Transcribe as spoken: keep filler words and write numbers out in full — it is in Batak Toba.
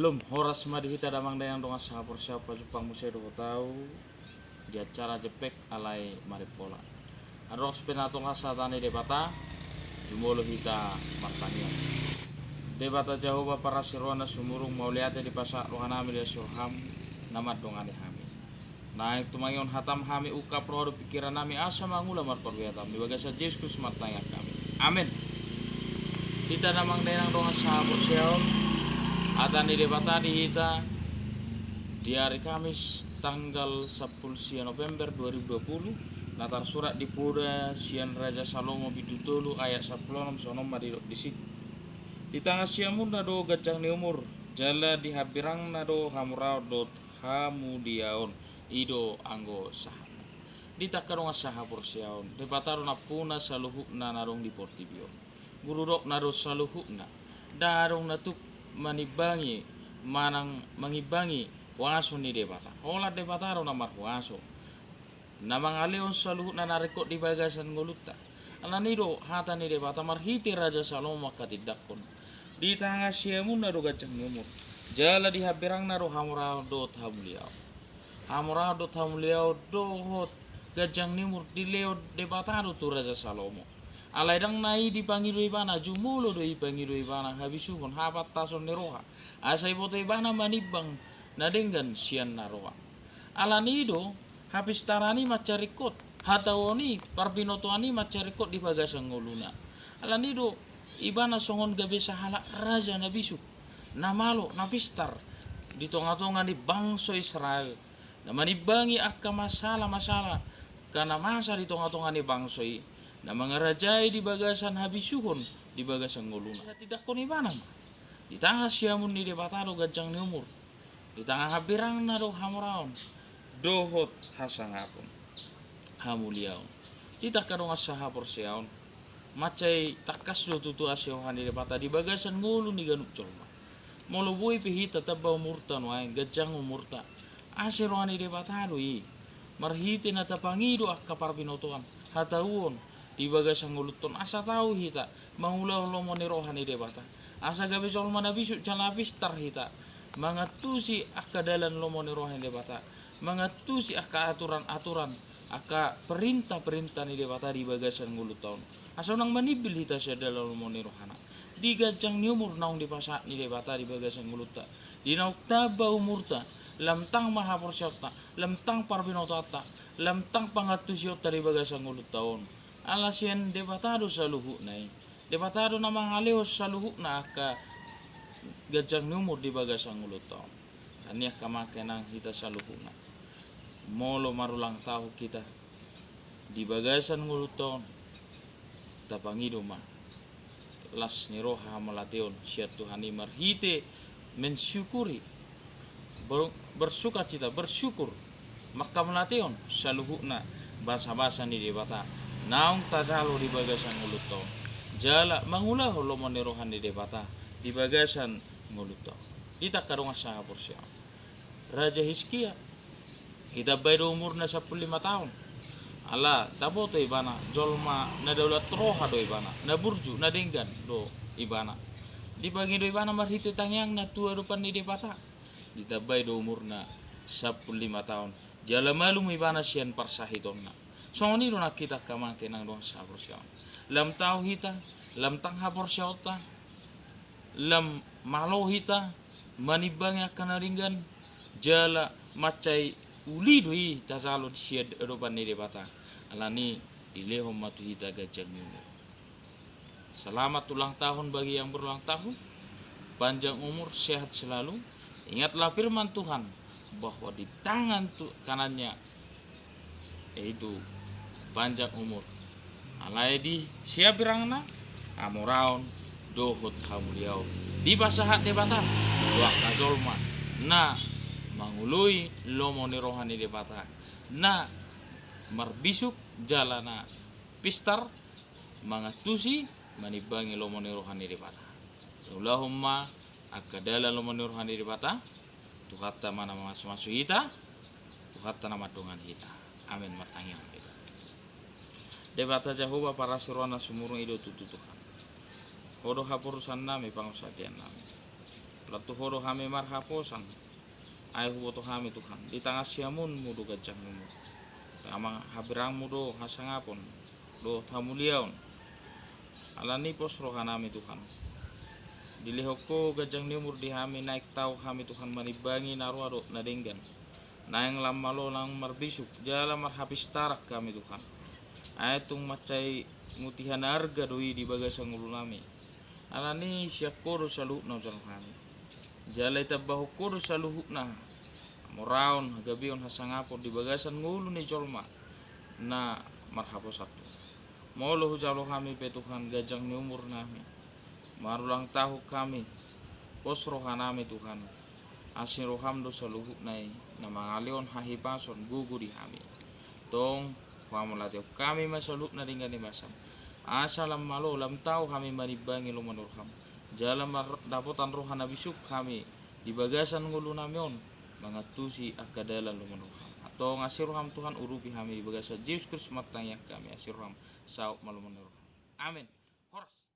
Syalom, horas ma di hita damang dainang dongan sahaporseaon, pajumpang muse dohot au di acara Jempek alai Marimpola. Adong pe na tolhas hata ni Debata, jumolo hita martangiang. Debata Jahowa parasi roha na sumurung, mauliate dipasahat rohanami di asi roham na mandongani hami. Naeng tumangihon hatam hami, ungkap roha dohot pingkirannami asa mangula marparbue hatam, di bagasan Jesus Kristus martangiang hami. Amen. Hita damang dainang dongan sahaporseaon, hata ni Debata di hita di ari Kamis tanggal sampulu sia November dua ribu dua puluh, na tarsurat di Poda sian Raja Salomo bindu tolu ayat sampulu onom, songon on ma didok disi. Ditangan siamunna do ganjang ni umur, jala di hambirangna do hamuraon dohot hamuliaon. I do anggo sahatna. Hita angka dongan sahaporseaon, Debata do nampuna saluhutna na adong di portibi on. Guru dokna do saluhutna. Ndang adong na tuk manimbangi manang mangimbangi huaso ni Debata. Holan Debata do na marhuaso, na mangalehon saluhutna na ringkot di bagasan ngolunta. Alani do hata ni Debata marhite Raja Salomo angka tindanghon. Ditangan siamunna do ganjang ni umur, jala di hambirangna do hamuraon dohot hamuliaon. Hamuraon dohot hamuliaon dohot ganjang ni umur dilehon Debata do tu Raja Salomo. Alai ndang na i dipangido ibana, jumolo do i dipangido ibana habisuhon, hapantason ni roha, asa diboto ibana manimbang na denggan sian na roa. Alani do hapistaran i mansai ringkot, hatauon i, parbinotoan i mansai ringkot di bagasan ngoluna. Alani do ibana songon gabe sahalak raja na bisuk, na malo, na pistar di tongatonga ni bangso Israel, na manimbangi angka masalamasalah angka na masa di tongatonga ni bangso i, na mangarajai di bagasan habisuhon di bagasan ngoluna. Tindanghon ibana ma. Ditangan siamun ni Debata do ganjang ni umur, ditangan hambirangna do hamuraon dohot hasangapon, hamuliaon. Hita angka dongan sahaporseaon, mansai tangkas do tutu asi roha ni Debata di bagasan ngolu ni ganup jolma. Molo boi pe hita tamba umurta nuaeng, ganjang umurta, asi roha ni Debata do i. Marhite na tapangido angka parbinotoan, hatauon di bagasan ngolunta on, asa tau hita mangulahon lomo ni roha ni Debata, asa gabe jolma na bisuk jala na pistar hita mangantusi angka dalan lomo ni roha ni Debata, mangantusi angka aturan-aturan, angka perintah-perintah ni Debata di bagasan ngolunta on, asa unang manimbil hita sian dalan lomo ni rohana. Di ganjang ni umur naung dipasahat ni Debata di bagasan ngolunta, di naung tamba umurta, lam tang ma haporseaonta, lam tang parbinotoanta, lam tang pangantusionta di bagasan ngolunta on. Ala sian Debata do saluhutna i. Debata do na mangalehon saluhutna angka ganjang ni umur di bagasan ngolunta on. Alani angka amang inang, hita saluhutna, molo marulang tahun hita di bagasan ngolunta on, tapangido ma las ni roha, hamauliateon sian Tuhan i marhite mensyukuri, ber-, bersukacita, bersyukur, manghamauliateon saluhutna basabasa ni Debata naung tajalo di bagasan ngolunta on, jala mangulahon lomo ni roha ni Debata di bagasan ngolunta on. Hita angka dongan sahaporseaon, Raja Hiskia, ditambai do umurna sampulu lima taon. Ala taboto ibana jolma na daulat roha do ibana, na burju, na denggan do ibana. Dipangido ibana marhite tangiangna tu adopan ni Debata, ditambai do umurna sampulu lima taon, jala malum ibana sian parsahitonna. Songon i do nang hita angka amang inang dongan sahaporseaon. Lam tau hita, lam tang haporseaonta, lam malo hita manimbangi angka na denggan, jala mansai uli do i tajalo sian adopan ni Debata. Alani i, dilehon ma tu hita ganjang ni umur. Selamat ulang tahun bagi yang berulang tahun. Panjang umur, sehat selalu. Ingatlah firman Tuhan bahwa di tangan tu-, kanannya yaitu panjang umur. Alai di sian hambirangna, hamuraon dohot hamuliaon dipasahat Debata tu angka jolma na mangoloi lomo ni roha ni Debata, na marbisuk jala na pistar mangantusi, manimbangi lomo ni roha ni Debata. Taulahon ma angka dalan lomo ni roha ni Debata. Tuhanta ma na mamasumasu hita, Tuhanta na mandongani hita. Amen. Martangiang ma hita. Debata Jahowa parasi roha na sumurung, i do tutu Tuhan. Ho do haporusannami, pangunsandeannami. Lan tu Ho do hami marhaposan. Ai huboto hami Tuhan, di tangan siamunMu do ganjang ni umur. Di tangan haberangMu do hasangapon dohot hamuliaon. Alani pos rohanami Tuhan, dilehon Ho ganjang ni umur di hami, naeng tau hami Tuhan manimbangi na roa dohot na denggan. Naeng lam malo, naeng marbisuk jala marhapistaran hami Tuhan. Ai tung mansai mutiha na arga do i di bagasan ngolunami. Alani sian Ho do saluhutna jalo hami. Jala itambahon Ho do saluhutna hamoraon, hagabeon, hasangapon di bagasan ngolu ni jolma na marhaposan. Molo hujalo hami pe Tuhan ganjang ni umurnami, marulang tahun hami, pos rohanami Tuhan. Asi roham do saluhutna i na mangalehon hahipason gogo di hami. Tong, pamulatehon hami ma saluhutna denggan ni basam, asa lam malo lam tau hami manimbangi lomo ni roham, jala mardapotan roha na bisuk hami di bagasan ngolunami on, mangantusi angka dalan lomo ni roham. Antong asi roham Tuhan, urupi hami di bagasan Jesus Kristus martangiang hami, asi roham, saut ma lomo ni roham. Amen. Horas.